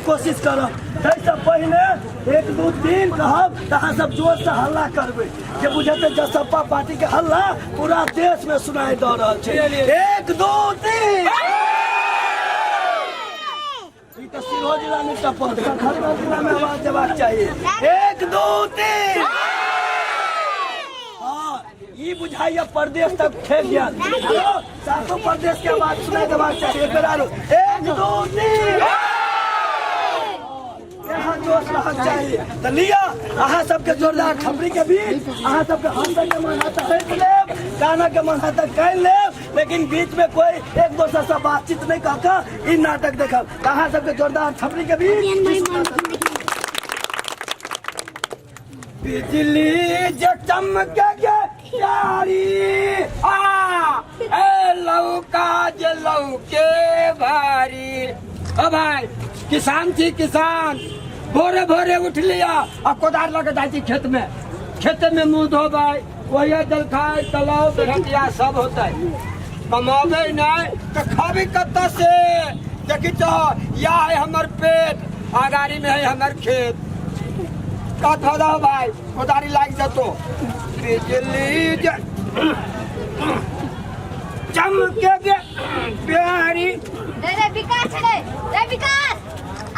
कोशिश करब। ताहिसँ पहिने 1 2 3 कहब तऽ अहाँ सब जोरसँ हल्ला करबै जे बुझेतै जसप्पा पार्टी के हल्ला पूरा देश में सुनाई दऽ रहल छै। 1 2 3। ई तऽ सिरोही जिला नहि टपल, खगड़िया जिला में आवाज देबाक चाही। 1 2 3। हाँ, ई बुझाइया प्रदेश तक ठेक गेल। सातों प्रदेश के आवाज सुनाई देबाक चाही। एक बेर आरो, 1 2 3। यहाँ जोश रहक चाही। तऽ लिअ अहाँ सबके जोरदार थपड़ी के बीच अहाँ सबके हंसै के मन हैत तऽ हंसि लेब, कानऽ के मन हैत तऽ कानि लेब, लेकिन बीच में कोई एक दोसर से बातचीत नहीं कऽ के ई नाटक देखब। तऽ अहाँ सबके जोरदार थपड़ी के बीच बिजली जे चमके गे प्यारी आ ए लौका जे लौके भारी। ओ भाई किसान छी किसान, भोरे भोरे उठ लिया आ कोदार लऽ के जाइ छी खेत में, खेते में मुंह धोबै, वही जलखाय तलाव बेरहटिया सब होतै। कमाबै नहि तऽ खाबी कतऽ से? देखी तो या है हमर पेट, अगाड़ी में है हमर खेत। का फायदा हो भाई कोदारी लाग जतो। बिजली जे चमके गे प्यारी। रे रे विकास रे, रे विकास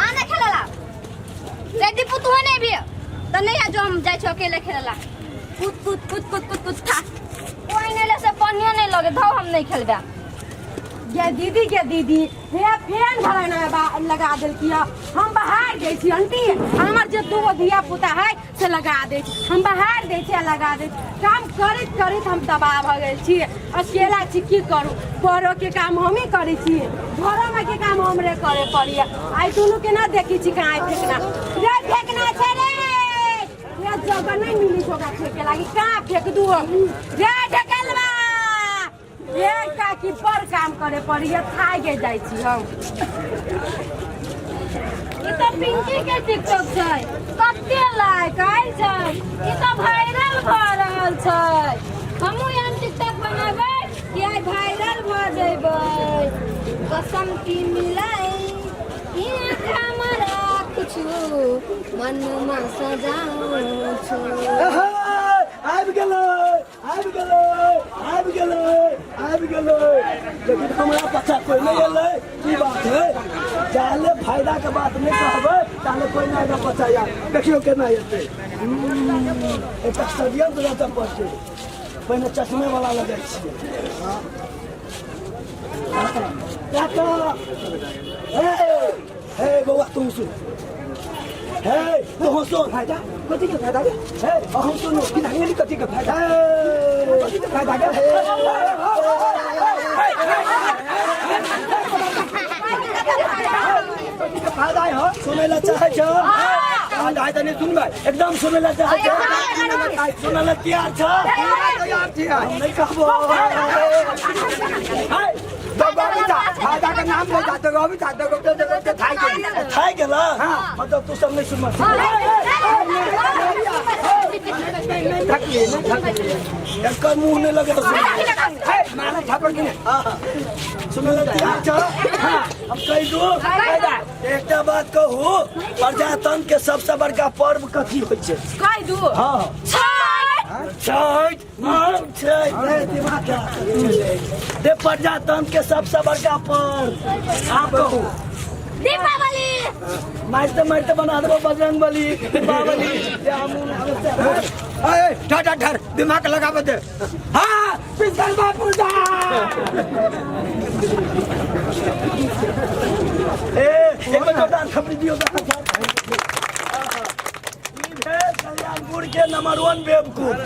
आना खेलला। रे दीपू तू नहीं भी तो नहीं आ जो हम जाय छो अकेले खेलला। कूद कूद कूद कूद कूद कूद था कोई नहीं ले से पानियो नहीं लगे धो हम नहीं खेलबे। गे दीदी गे दीदी हे फैन भरना लगा देलकी है। हम बाहर जाइ छी आंटी, हमर जे दूगो धिया पुता है से लगा दै छी, हम बाहर दै छी आ लगा दै छी। काम करैत करैत हम तबाह भऽ गेल छी, अकेला छी की करू। बड़ो के काम हमही करै छी, घरोमे के काम हमरे करे पड़ैया। आइ दुनू के ना देखै छी कहाँ फेकना रे, फेकना छै रे, रे जगह नहीं मिली छै ओकरा फेके लागी, कहाँ फेक दू रे ढकेलवा रे। काकी बड़ काम करे पड़ैया, थाकि जाइ छी हम। ई तऽ पिंकी के टिकटॉक छै, कते लाइक आयल छै, ई तऽ वायरल भऽ रहल छै। हमहूँ एहन टिकटॉक बनेबै कि आइ वायरल भऽ जेबै। कसम की मिलै ई हमरा किछु मनमा सजाउ छु। आबि गेलै आबि गेलै आबि गेलै आबि गेलै, लेकिन हमरा पाछा कोई नहीं एलै। की बात है? जाले फायदा के बात नहीं कहबै ताले कोई नहीं आएगा पाछा। यार देखियो केना एतै। एकटा षड्यंत्र रचऽ पड़तै। पहिने चश्मे वाला लगै छियै। काका हे हे बौआ तू सुन, हे तू सुन। फायदा कथी के फायदा गे? हे अहूँ सुनू। कि नहीं कथी के फायदा? हे कथी के फायदा गे? कथी के फायदा है हो? सुनै ला चाहै छौ? फायदा है तऽ नहि सुनबै। एकदम सुनै ला चाहै छौ? सुनै ला तैयार छौ? तैयार छी। हम नहीं कहबो। है दगोबी था फायदा के नाम ले जा दगोबी था दगोबी दगोबी थाई गेली। थाई गेला? हाँ। मतलब तू सब नहीं सुनबा? नहीं थकलिए, नहीं थकलिए। एकर मुंह नहीं लगे। है मारा थापड़ की नहीं। सुनै ला तैयार छौ? हम कहि दू एकटा बात कहू, प्रजातंत्र के सबसे बड़का पर्व कथी होइ छै? कहि दू। हाँ छठ। छठ दिमाग खराब करै छै। दे प्रजातंत्र के सबसे बड़का पर्व आप कहू। दीपावली। मारते मारते बना देबो बजरंग बली दीपावली। ए ठर ठर ठर दिमाग लगाबे दे। हाँ विश्वकर्मा पूजा। ए एक बेर जोरदार थपड़ी दियौ तऽ। ई भेल कल्याणपुर के नंबर 1 बेवकूफ।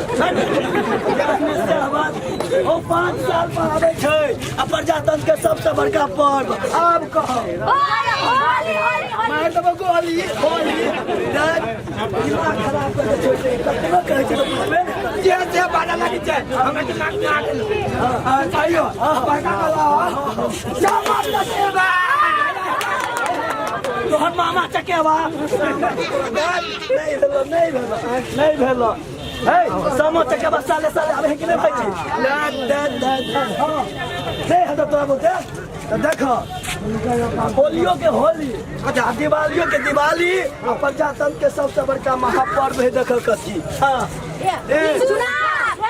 ओ 5 साल पर आबै छै आ प्रजातंत्र के सबसे बड़का पर्व आब कह। मारि देबो गोली। होली दिमाग खराब कर के छोड़ि दे। कतनो कहै छै तऽ बुझबे नहि करै। जे जे बाजा लागि छै हमरा दिमाग में आ गेल। हां कहियो बड़का वाला सामा चकेबा। तोहर मामा चकेबा नहीं भेलो, नहीं भेलो, नहीं भेलो। हे सामा चकेबा साले साले आबै है कि नहि भाईजी ले दे दे दे हाँ दे हटो तोरा बोलते तऽ देख होलियो के होली अच्छा दिवालियो के दिवाली आ प्रजातंत्र के सबसे बड़का महापर्व है देखल कथी हाँ ए चुनाव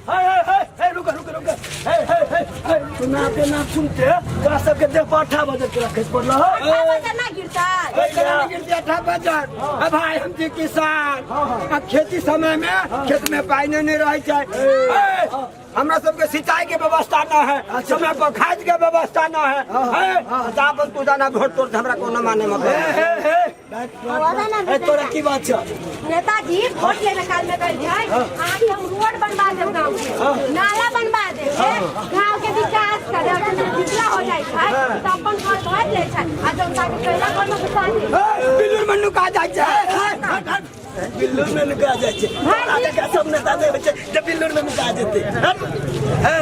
हे हे हे हे रुक रुक रुक हे हे हे हे चुनाव के नाम सुनते तोरा सबके देह पर अठा बजे के रखे पड़ल हो बजर ना गिरता अठा बजर अब भाई हम छी किसान आ खेती समय में खेत में पानी नहीं रहे छै ए, हमरा सबके सिंचाई के व्यवस्था न है समय पर खाद के व्यवस्था न है ए, तऽ अपन तू जाना वोट तोड़ हमरा कोनो माने में हे हे हे ए तोरा की बात छ नेताजी वोट लेने काल में कहल छै अहाँके हम रोड बनवा देब गाँव के नाला बनवा देब गाँव के विकास करे जितना हो जाइ छै तऽ अपन घर भरि लै छै आ जनता के कैला घर में घुसा दे बिल्लुर में नुका जाइ छै बिल्लुर में नुका जाइ छै तोरा जकाँ सब नेता नहि होइ छै जे बिल्लुर में नुका जेतै हट। हे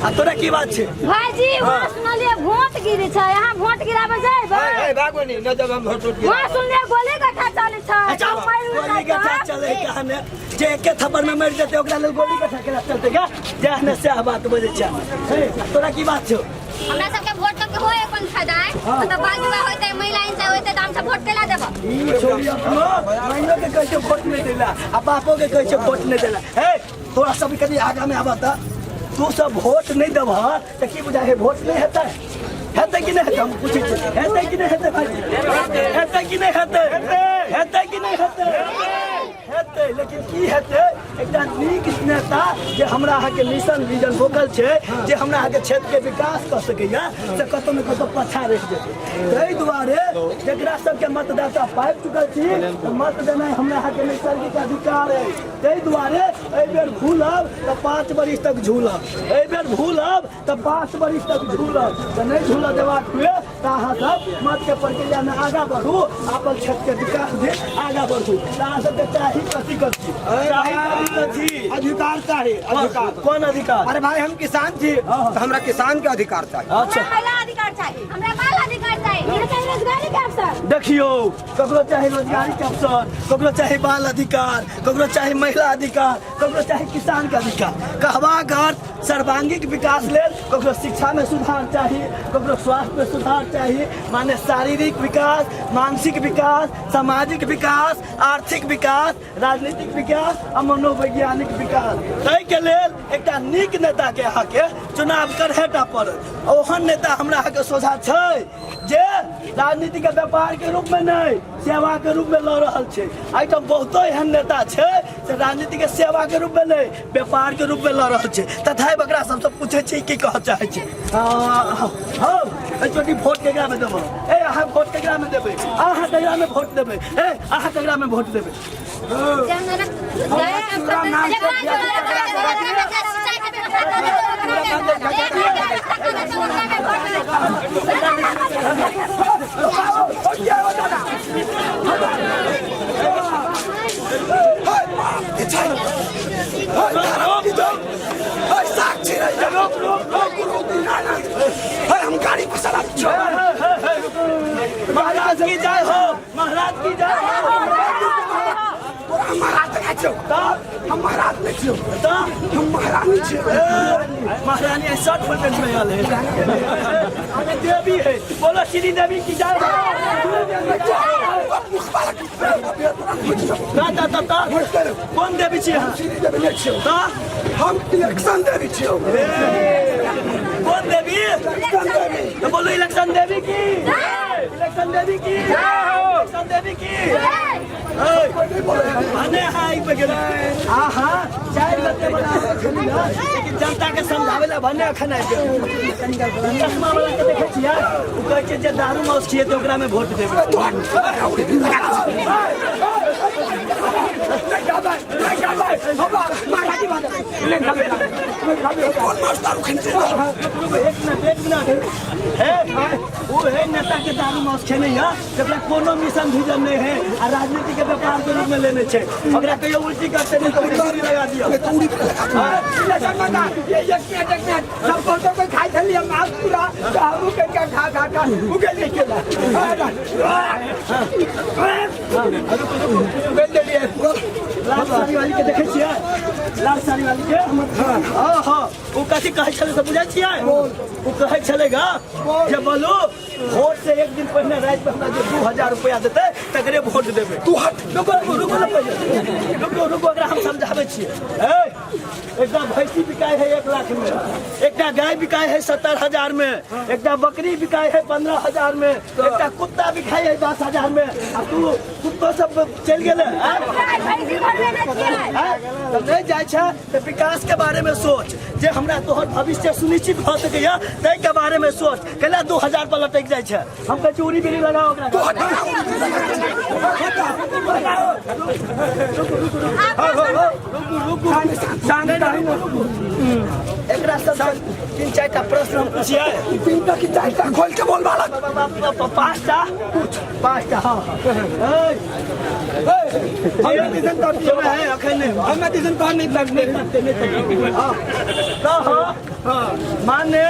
आ तोरा की बात छै भाईजी वहाँ सुनलिए वोट गिरे छै यहाँ वोट गिराबे जाइबै ए, भागो नहीं न जब हम वोट उठ वहाँ सुनलिए गोली गट्ठा चलै छै अच्छा मरि उरि गोली गट्ठा जाइत। चले कहने जे एके थप्पड़ में मरि जेतै ओकरा लेल गोली गट्ठा केना चलतै गा जे हने सएह बात बजै छै हे तोरा की बात छौ हमरा सबके वोट सबके होय अपन फायदा है मतलब बाल विवाह होते महिला हिंसा होते तऽ हम सब वोट केला देब ई छोरी अपनो माइयो के कहै छै वोट नहि देला आ बापो के कहै छै वोट नहि देला हे तोरा सब कनि आगा में आबऽ तऽ तू सब वोट नहि देबह तऽ की बुझाइ है वोट नहि हेतै हेतै कि नहि हेतै हम पूछै छी हेतै कि नहि हेतै भाईजी हेतै कि नहि हेतै हेतै कि नहि हेतै हेतै लेकिन की हेतै एकटा नीक नेता जे हमरा अहाँके मिशन विजन भोकल छै जे हमरा अहाँके क्षेत्रके विकास कऽ सकैए से कतौ ने कतौ पाछा रहि जेतै ताहि दुआरे जकरा सबके मतदाता पाबि चुकल छी तऽ मत देनाइ हमरा अहाँके नैसर्गिक अधिकार अछि ताहि दुआरे एहि बेर भूलब तऽ 5 बरिस तक झूलब एहि बेर भूलब तऽ 5 बरिस तक झूलब तऽ नहि झूलऽ देबाक हुए तऽ अहाँ सब मतके प्रक्रियामे आगाँ बढ़ू अपन क्षेत्रके विकास दे आगाँ बढ़ू तऽ अहाँ सबके चाही कथी कथी चाही कथी कथी अधिकार चाही अधिकार कोन अधिकार अरे भाई हम किसान छी तऽ हमरा किसान के अधिकार चाही अच्छा महिला अधिकार चाही हमरा बाल अधिकार चाही हमरा चाही रोजगारी के अवसर देखियौ ककरो चाही रोजगारी के अवसर ककरो चाही बाल अधिकार ककरो चाही महिला अधिकार ककरो चाही किसान के अधिकार कहबाक अर्थ सर्वांगीक विकास लेल ककरो शिक्षा में सुधार चाही ककरो स्वास्थ्य में सुधार चाही माने शारीरिक विकास मानसिक विकास सामाजिक विकास आर्थिक विकास राजनीतिक विकास आ मनोवैज्ञानिक विकास ताहिके लेल एकटा नीक नेताके अहाँके चुनाव करहेटा पड़त ओहन नेता हमरा अहाँके सोझा छै जे राजनीति के व्यापार के रूप में नहीं सेवा के रूप में लऽ रहल छै एहिठाम बहुतो एहन नेता छै से राजनीति के सेवा के रूप में नहीं व्यापार के रूप में लऽ रहल छै तथा ओकरा सबसँ पूछै छी की कहऽ चाहै छै हँ एहि चोटी वोट केकरा में देबै ए अहाँ वोट केकरा में देबै अहाँ केकरा में वोट देबै ए अहाँ केकरा में वोट देबै हम गाड़ी पर चला महाराज की जय हो महाराज की जय हो तोरा हम महाराज देखा छियौ तब हम महाराज नहि छियौ तब हम महारानी छियौ ए, महारानी है शर्ट फुल पेंट में आयल है अरे देवी है बोलो श्री देवी की जय हो ता ता ता ता कौन देवी छी अहाँ श्री देवी नहि छियौ ता हम इलेक्शन देवी छियौ कौन देवी इलेक्शन देवी तो बोलो इलेक्शन देवी की इलेक्शन देवी की इलेक्शन देवी की भने अहाँ आबि गेलै आहा 4 गते बला लेकिन जनता के समझावे ला भने अखन आबि गेल चश्मा वाला के देखै छियै ओ कहै छै जे दारू मांस खिएतै ओकरा में वोट देबै एक मिनट एक मिनट हे ओ है नेता के दारू मांस खेने या जकरा कोनो मिशन विजन नहीं है आ राजनीति के व्यापार के रूप में लेने छै ओकरा कहियो उल्टी करते नहीं तो उल्टी लगा दियो लाल साड़ी वाली के देखै छियै? लाल साड़ी वाली के हमर, हँ हँ, ओ कथी कहै छलै से बुझै छियै? ओ कहै छलै गा जे बोलू वोट से एक दिन पहिने राति में हमरा जे 2000 रुपया देतै तकरे वोट देबै। तू हट। रुको रुको रुको ने पहिले, रुको रुको, एकरा हम समझाबै छियै। ए, एकटा भैंसी बिकाय है 1 लाख में, एकटा गाय बिकाय है 70,000 में, एकटा बकरी बिकाय है 15,000 में, एकटा कुत्ता बिकाय है 10,000 में, आ तू कुत्तो सब चलि गेलै आँय? भैंसी घरमे नहि छियै। आँय? तऽ नहि जाइ छै तऽ विकास के बारे में सोच, जे हमरा तोहर भविष्य सुनिश्चित भऽ सकैया ताहि के बारे में सोच। कैला 2000 पर लटकि जाइ छै? हम कहै छी उड़ी बिड़ी लगाओ ओकरा। रुकू रुकू, शांत। रुकू। एकरा सब तीन चारि टा प्रश्न हम पुछियै। तीनटा की चारिटा? खोल के बोल बालक। पाँचटा, पाँचटा, हाँ। हमे दिसन तो है अखन नहि। हमे दिसन तो नहीं लगने। हाँ, कह, माने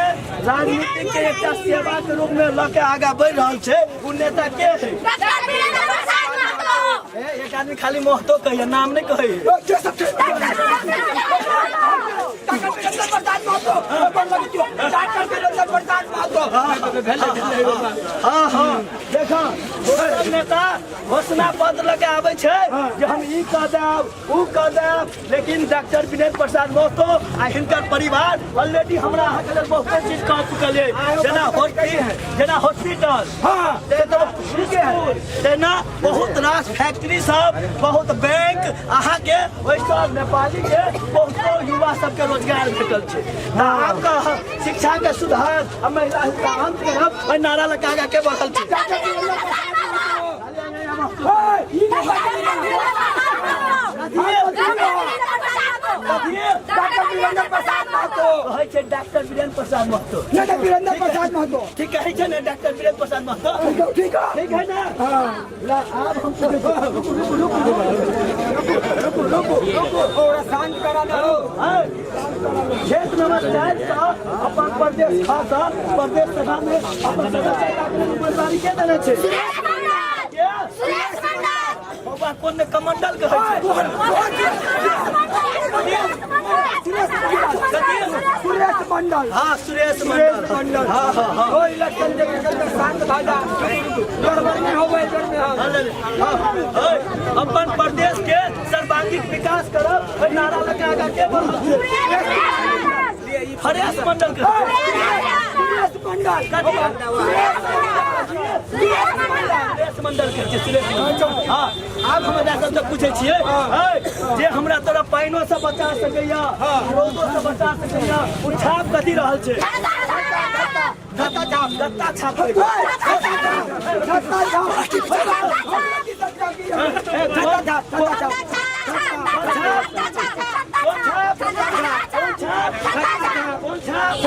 राजनीतिक के एकटा सेवा के रूप में लऽ के आगा बढ़ि रहल छै, ओ नेता के है? डॉक्टर वीरेंद्र प्रसाद महतो। ए, एक आदमी खाली महतो कहिए, नाम नहीं कहिए। के सब छै? डॉक्टर वीरेंद्र प्रसाद महतो, अपन लगे क्यों? डॉक्टर वीरेंद्र प्रसाद महतो। हाँ हाँ, देखो, दोसर नेता घोषणा पत्र लऽ के आबै छै जे हम ई कऽ देब, ऊ कऽ देब, लेकिन डॉक्टर विनय प्रसाद महतो आ हिनकर परिवार ऑलरेडी हमरा अहाँके लेल बहुते चीज कऽ चुकल अइ, जेना हॉस्पिटल, तेना स्कूल, तेना बहुत रास फैक्ट्री सब, बहुत बैंक। अहाँके ओहिसँ नेपाली के बहुतो युवा सबके रोजगार भेटल छै। तऽ आब कह, शिक्षा के सुधार आ महिला हिंसा अंत करब, ओहि नारा लगा के के बढ़ल छै? डॉक्टर वीरेंद्र प्रसाद महतो। कथिए? डॉक्टर वीरेंद्र प्रसाद महतो। कहै छै डॉक्टर वीरेंद्र प्रसाद महतो। नहीं नहीं, वीरेंद्र प्रसाद महतो। ठीक कहै छै ने डॉक्टर वीरेंद्र प्रसाद महतो? ठीक है, ठीक है। ठीक है ना? ला, आब हम पूछै छी। रुकू रुकू रुकू रुकू रुकू रुकू। और शांत कराना हो। क्षेत्र नंबर 4 सँ अपन प्रदेश खासा प्रदेश सभा में अपन सदस्यता के लेल उम्मीदवारी के देने छै? सुरेश मंडल। के? सुरेश मंडल। बौआ, कोन ने कमंडल कहै छै? सुरेश मंडल। हाँ, सुरेश सुरेश मंडल। मंडल। हाँ हाँ हाँ। ओ इलेक्शन देखे के शांत भा जा, गड़बड़ नहीं होवे इधर में। हाँ। हाँ, ले, ले। हाँ, ओए, अपन प्रदेश के सर्वांगीण विकास करब, ओहि नारा लगा आगा के बढ़ल छै? हरेश मंडल के। सुरेश मंडल। कथी? सुरेश मंडल के छै, सुरेश मंडल। हाँ, आब हमरा सबसँ पूछै छियै, है, जे हमरा तोरा पानिओ से बचा सकैया, रौदो से बचा सकैया, ओ छाप कथी रहल छै? गत्ता छाप। गत्ता छाप। छत्ता छाप। छत्ता छाप, छत्ता छाप। कोन छाप? कोन छाप?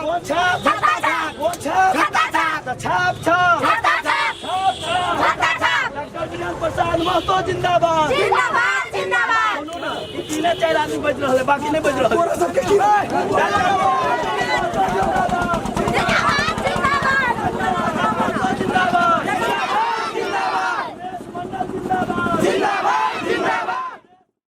कोन छाप? कोन छाप? कोन छाप? तऽ छाप छाप छाप छाप। डॉक्टर विनोद प्रसाद महतो जिंदाबाद! जिंदाबाद, जिंदाबाद! सुनू ने, ई तीने चारि आदमी बजि रहल है, बाकी नहि बजि रहल। तोरा सबके की?